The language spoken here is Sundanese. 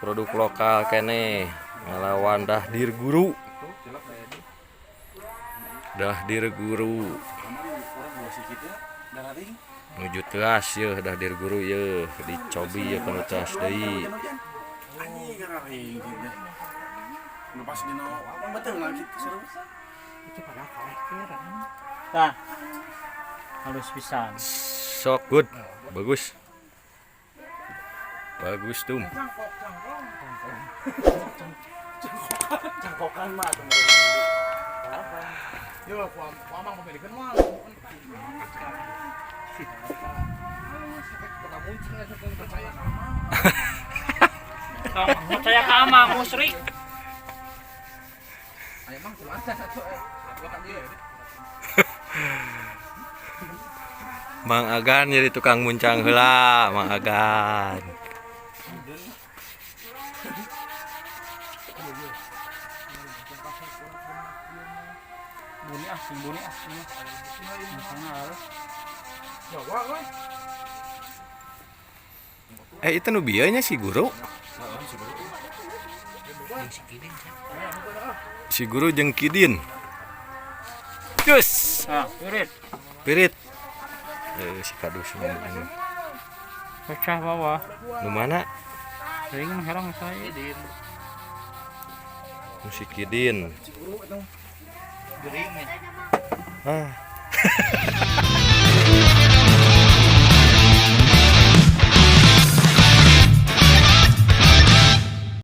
Produk lokal keneh ngalawan Dahdir Guru. Dahdir Guru. Nuju teas yeuh Dahdir Guru yeuh dicobi yeuh kanu teas deui. Anjing gararing gitu. Lepas dina betul lah gitu seru. Tah. Halus pisan. Sok good. Bagus. Bagus tuh. Cangkokan mah tuh. Yo, ku amang pemilikan mah. Percaya ka amang musyrik. Ayo mang kumaha satu. Mang Agan jadi tukang muncang heula, Mang Agan. Buni ah, sing buni ah. Misalnya harus. Jawa we. Eh, itu nu bieu nya si guru. Si guru jeung Kidin. Cus, Ah, pirit. pirit. Eh, si kadus nu Pecah bawah. nu mana? Ringan herang saya. Nu si Kidin. Guru itu. Gering. Ah.